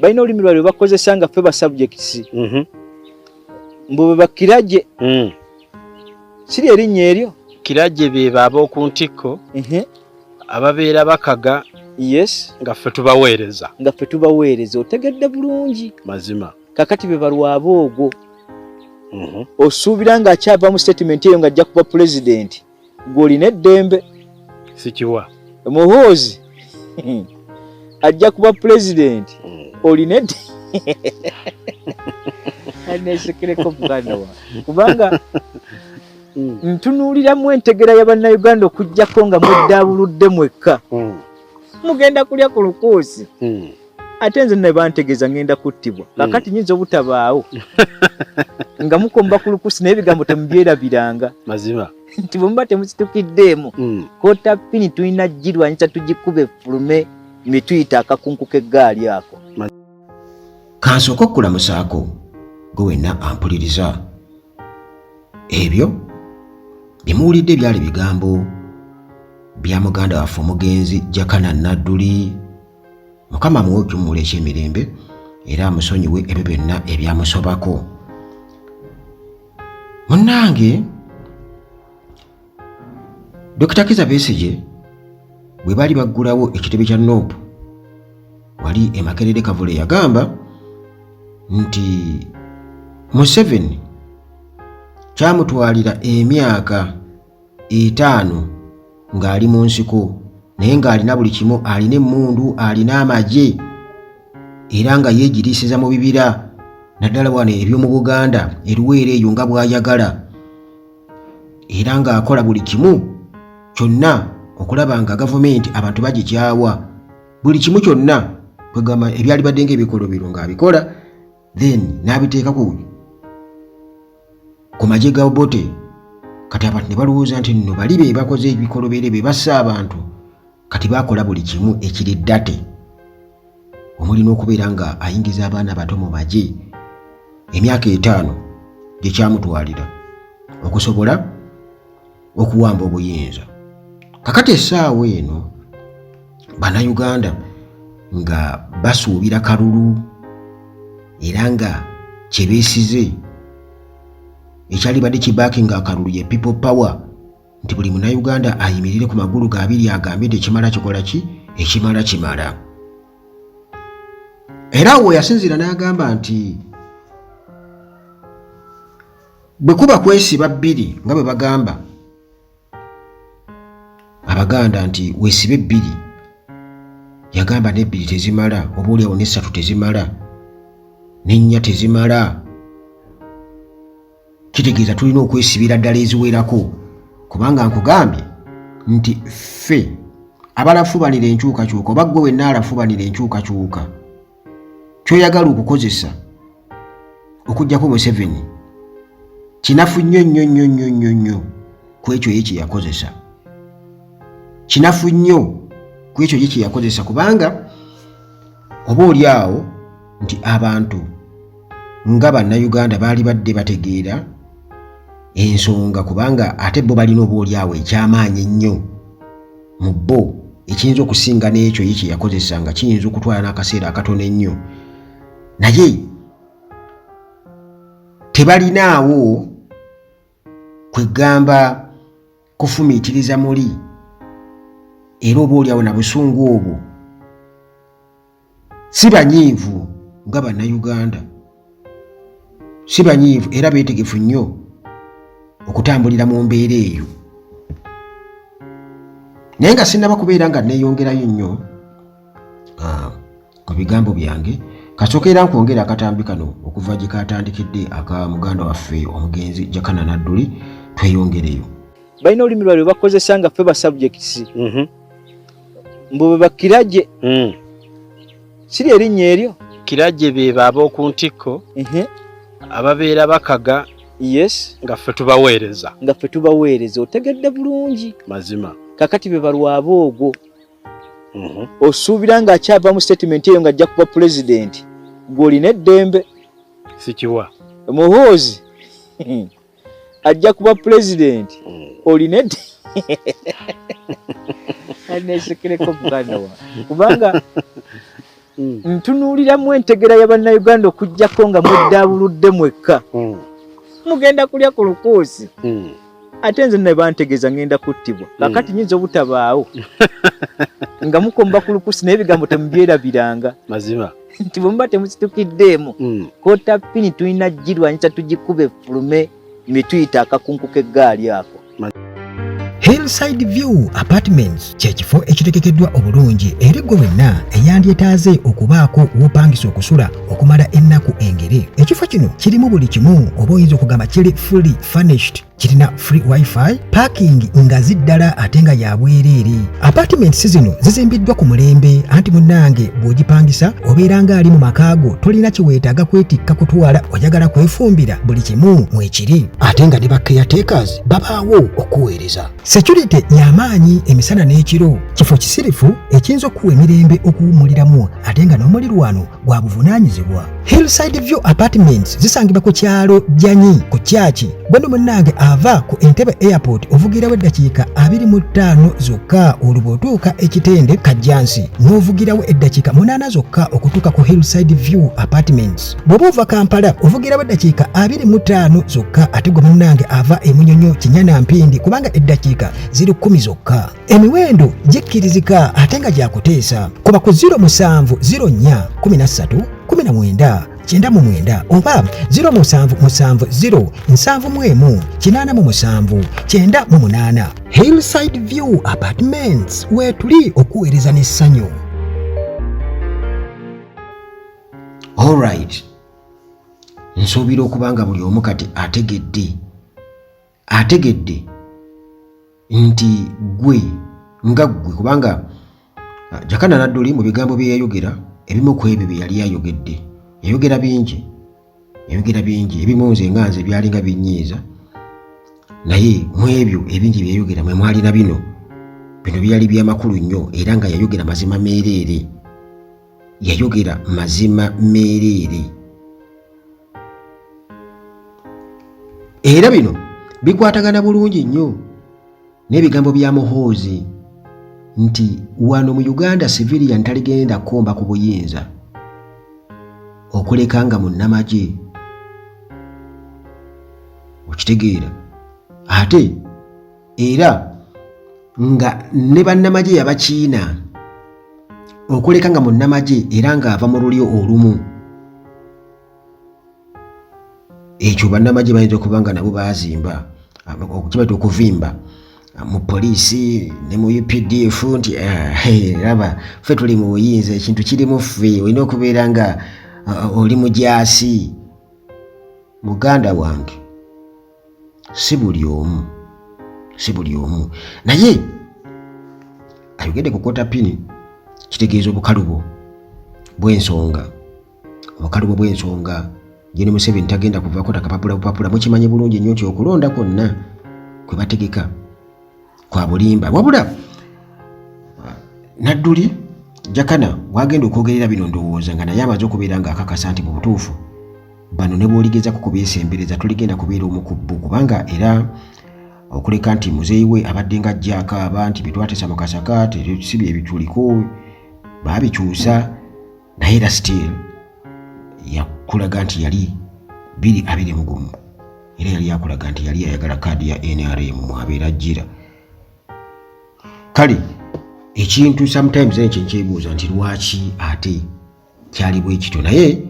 Balina olulimi lwabwe bakozesa nga ffe ba subjects. Mbu bwe bakiraje. Siri erinnya eryo. Kiraje be baaba ku ntikko ababeera bakaga. Yes. Nga ffe tubaweereza. Nga ffe tubaweereza, otegedde bulungi. Mazima. Kakati be balwaba ogwo. Osuubira ng'akyava mu statement eyo ng'ajja kuba pulezidenti, gw'olina eddembe? Sikiwa. Muhoozi ajja kuba pulezidenti, olina edde? Nesekereko muganda wa, kubanga ntunuuliramu entegera ya Bannayuganda. Okugjako nga mweddaabuludde mwekka, mugenda kulya ku lukuusi. Ate nze ne bantegeeza ngenda kuttibwa. Kakati nyinza obutabaawo nga mukomba ku lukuusi, naye ebigambo temubyerabiranga. Mazima. Nti bwe muba temusitukiddeemu, quarter pin tulina girwanyisa, tugikuba efulume mituyita akakunku k'eggaali ako. Kansooka okukulamusaako gwe wenna ampuliriza. Ebyo bye muwulidde byali bigambo bya muganda waffe omugenzi Jakana Nadduli. Mukama amuwe ekiwummulo eky'emirembe era amusonyiwe ebyo byonna ebyamusobako. Munnange, Dr Kiza Besigye bwe baali baggulawo ekitebe kya NUP wali e Makerere Kavule, yagamba nti Museveni kyamutwalira emyaka 50 ng'ali mu nsiko, naye ng'alina buli kimu, alina emmundu, alina amagye, era nga yeegiriisiza mu bibira, naddala wano eby'omu Buganda eruweero eyo nga bw'ayagala, era ng'akola buli kimu kyonna okulaba nga gavumenti abantu bagikyawa, buli kimu kyonna, kwegamba ebyali badde ng'ebikolobero ng'abikola, then n'abiteeka ku magye ga Obote. Kati abantu ne balowooza nti nno bali be bakoze ebikolobero, be bassa abantu. Kati bakola buli kimu ekiri ddate, omuli n'okubeera nga ayingiza abaana bato mu magye, emyaka 50 gye kyamutwalira okusobola okuwamba obuyinza. Kakati essaawa eno Bannayuganda nga basuubira kalulu, era nga kyebeesize ekyalibadde kibaakinga akalulu ye People Power, nti buli Munnayuganda ayimirire ku magulu ga abiri agambe nti ekimala kikola ki, ekimala kimala. Era awo yasinziira n'agamba nti bwe kuba kwesiba bbiri, nga bwe bagamba Abaganda nti weesibe bbiri, yagamba n'ebbiri tezimala, oba oliawo n'essatu tezimala, n'ennya tezimala, kitegeeza tulina okwesibira ddala eziwerako. Kubanga nkugambye nti ffe abalafubanira enkyukakyuka, oba ggwe wenna alafubanira enkyukakyuka, kyoyagala okukozesa okuggyako Museveni kinafu nnyo nnyo nnyo nnyo nnyo nnyo ku ekyo ye kye yakozesa, kinafu nnyo ku ekyo ye kye yakozesa, kubanga oba oli awo nti abantu nga Bannayuganda baali badde bategeera ensonga, kubanga ate bo balina oba oli awo ekyamaanyi ennyo mu bo ekiyinza okusinga n'ekyo ye kye yakozesa, nga kiyinza okutwala n'akaseera akatono ennyo, naye tebalinaawo kwegamba kufumiitiriza muli, era oba oliawo na busungu obwo si banyiivu nga Bannayuganda, si banyiivu era beetegefu nnyo okutambulira mu mbeera eyo. Naye nga sinnaba kubeera nga neeyongerayo nnyo mu bigambo byange, kasooka era nkwongera akatambi kano okuva gye katandikidde aka muganda waffe omugenzi Jakana Nadduli, tweyongereyo. Balina olulimi lwabwe bakozesa nga ffe ba subjects. Mbu bwe bakiraje. Siri erinnya eryo. Kiraje be baaba ku ntikko ababeera bakaga. Yes. Nga ffe tubaweereza. Nga ffe tubaweereza, otegedde bulungi. Mazima. Kakati be balwaba ogwo. Osuubira ng'akyava mu statement eyo ng'ajja kuba pulezidenti, gw'olina eddembe? Sikiwa. Muhoozi ajja kuba pulezidenti, olina edde? Nesekereko muganda wa, kubanga Ntunuuliramu entegera ya Bannayuganda okuggyako nga mweddaabuludde mwekka. Mugenda kulya ku lukuusi. Ate nze ne bantegeeza ngenda kuttibwa. Kakati nyinza obutabaawo. Nga mukomba ku lukuusi naye ebigambo temubyerabiranga. Mazima. Nti bwe muba temusitukiddeemu, kota pini tulina girwanyisa tugikube effulume mituyita akakunku k'eggaali ako. Hillside View Apartments kye kifo ekitegekeddwa obulungi eri ggwe wenna eyandyetaaze okubaako w'opangisa okusula okumala ennaku engere. Ekifo kino kirimu buli kimu oba oyinza okugamba kiri fully furnished. Kirina free wifi, parking ngazi ddala ate nga ya bwereere. Apartments zino zizimbiddwa ku mulembe anti munnange bw'ogipangisa obeera ng'ali mu maka go, tolina kye weetaaga kwetikka kutwala, oyagala kwefumbira buli kimu mwekiri. Ate nga ne ba caretakers babaawo okuweereza. Security y'amaanyi emisana n'ekiro, kifo kisirifu ekiyinza okukuwa emirembe okuwummuliramu ate nga n'omulirwano gwa buvunaanyizibwa. Hillside View Apartments zisangibwa ku kyalo Janyi ku Kyaki. Gweno munnange ava ku Entebbe Airport ovugirawo eddakiika 25 zokka olwo bw'otuuka e Kitende Kajjansi n'ovugirawo eddakiika 8 zokka okutuuka ku Hillside View Apartments. Bw'oba ova Kampala ovugirawo eddakiika 25 zokka ate gwe munnange ava e Munyonyo Kinyana Mpindi kubanga eddakiika ziri 10 zokka. Emiwendo gikkirizika ate nga gyakuteesa. Kuba ku 07 04 13 19 99 oba 07 70 71 87 98. Hillside View Apartments weetuli okuweereza n'essanyu. Alright, nsuubira okuba nga buli omu kati ategedde nti ggwe nga ggwe, kubanga Jakana Nadduli mu bigambo bye yayogera ebimu ku ebyo bye yali ayogedde, yayogera bingi, ebimu nze nga nze byalinga binnyiiza, naye mu ebyo ebingi bye yayogera mwe mwalina bino byali byamakulu nnyo era nga yayogera mazima meereere. Yayogera mazima meereere. Era bino bikwatagana bulungi nnyo n'ebigambo bya Muhoozi nti wano mu Uganda civilian taligenda kukomba ku buyinza okuleka nga munnamagye. Okitegeera? Ate era nga ne bannamagye yabakiina okuleka nga munnamagye era ng'ava mu lulyo olumu. Ekyo bannamagye bayinza okuba nga nabo baazimba, kibayita okuvimba mu poliisi ne mu UPDF nti laba ffe tuli mu buyinza, ekintu kirimu ffe, olina okubeera nga oli mujaasi. Muganda wange, si buli omu, naye ayogedde ku kota pini kitegeeza obukalubo bw'ensonga, obukalubo bw'ensonga. Gen Museveni tagenda kuvaako takapapula bupapula. Mukimanyi bulungi nnyo nti okulonda kwonna kwe bategeka kwa bulimba. Wabula Nadduli Jakana wagenda okwogerera bino ndowooza nga naye amaze okubeera ng'akakasa nti mu butuufu bano ne bw'oligezako kubeesembereza toligenda kubeera omu ku bo, kubanga era okuleka nti muzeeyi we abadde nga ajja akaaba nti bye twateesa mu Kasaka si bye bituliko, baabikyusa, naye era still yakulaga nti yali 2021 era yali akulaga nti yali ayagala kaadi ya NRM mwabeera ajjira. Kale ekintu sometimes ekyo nkyebuuza nti lwaki ate kyali bwe kityo, naye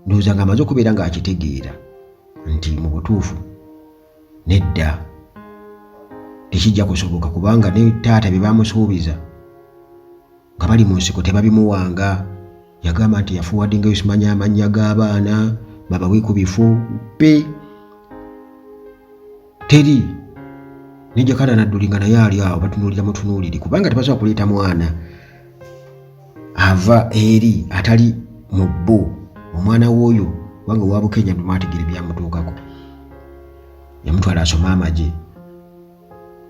ndowooza ng'amaze okubeera ng'akitegeera nti mu butuufu nedda tekijja kusoboka, kubanga ne taata bye bamusuubiza nga bali mu nsiko tebabimuwanga. Yagamba nti yafuwadingayo simanya amannya g'abaana babawe ku bifo pe teri ne Jakana Nadduli nga naye ali awo batunuulira mutunuulire, kubanga tebasobola kuleeta mwana ava eri atali mu bo, omwana w'oyo kubanga owa Bukenya mwategeera ebyamutuukako, yamutwala asome amagye.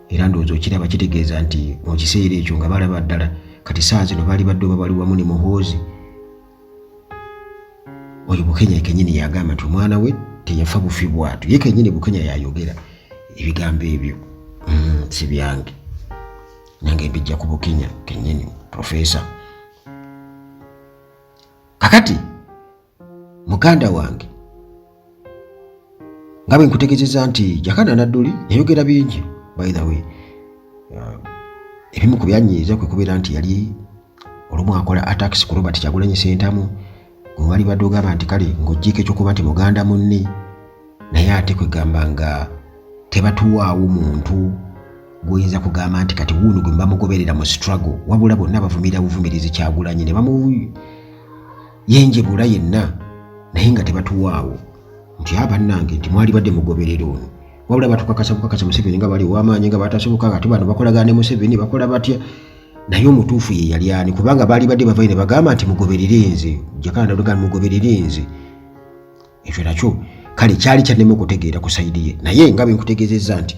Era ndowooza okiraba kitegeeza nti mu kiseera ekyo nga balaba ddala kati saa zino baali badde oba bali wamu ne Muhoozi. Oyo Bukenya kennyini yagamba nti omwana we teyafa bufi bw'atyo, ye kennyini Bukenya yayogera ebigambo ebyo. Si byange, nange mbijja ku Bukenya kennyini profesa. Kakati muganda wange, nga bwe nkutegeezezza nti Jakana Nadduli yayogera bingi. By the way, ebimu ku byanyiiza kwe kubeera nti yali olumu akola attacks ku Robert Kyagulanyi Ssentamu, gwe wali badde ogamba nti kale ng'oggyeeko ekyokuba nti muganda munne, naye ate kwegamba nga tebatuwaawo muntu gwoyinza kugamba nti kati wuuno gwe bamugoberera mu struggle, wabula bonna bavumirira buvumirizi Kyagulanyi ne bamuyenjebula yenna, naye nga tebatuwaawo nti abannange nti mwali badde mugoberera ono, wabula batukakasa bukakasa Museveni nga bali ow'amaanyi nga batasoboka. Kati bano bakolagana ne Museveni, bakola batya? Naye omutuufu ye yali ani? Kubanga baali badde bavayo ne bagamba nti mugoberere nze Jakana, mugoberere nze. Ekyo nakyo kale kyali kyannema okutegeera ku side ye. Naye nga bwe nkutegeezezza nti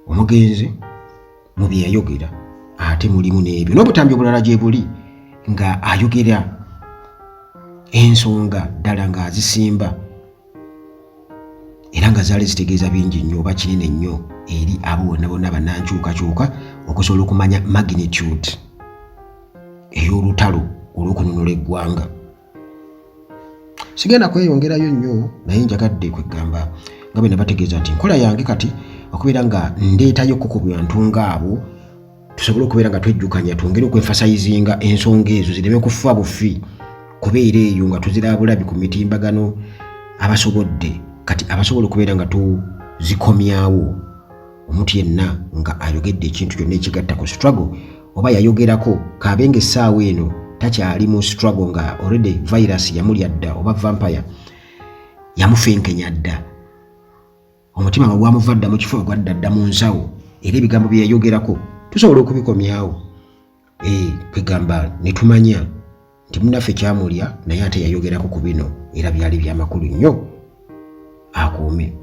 omugenzi mu bye yayogera ate mulimu n'ebyo n'obutambi obulala gye buli nga ayogera ensonga ddala ng'azisimba era nga zaali zitegeeza bingi nnyo oba kinene nnyo eri abo bonna bonna bannankyukakyuka okusobola okumanya magnitude ey'olutalo olw'okununula eggwanga. Sigenda kweyongerayo nnyo, naye njagadde kwegamba nga bwe nabategeeza nti nkola yange kati okubeera nga ndeetayo ku bantu ng'abo, tusobole okubeera nga twejjukanya, twongere okwemphasizinga ensonga ezo zireme kufa bufi kubeera eyo nga tuziraba bulabi ku mitimbagano. Abasobodde kati abasobola okubeera nga tuzikomyawo, omuntu yenna nga ayogedde ekintu kyonna ekigatta ku struggle oba yayogerako, kabe nga essaawa eno takyali mu struggle, nga already virus yamulya dda oba vampire yamufenkenya dda, omutima nga gwamuva dda mu kifo, gwadda dda mu nsawo, era ebigambo bye yayogerako tusobola okubikomyawo, kwegamba ne tumanya nti munnaffe kyamulya, naye ate yayogerako ku bino era byali byamakulu nnyo. Akuume.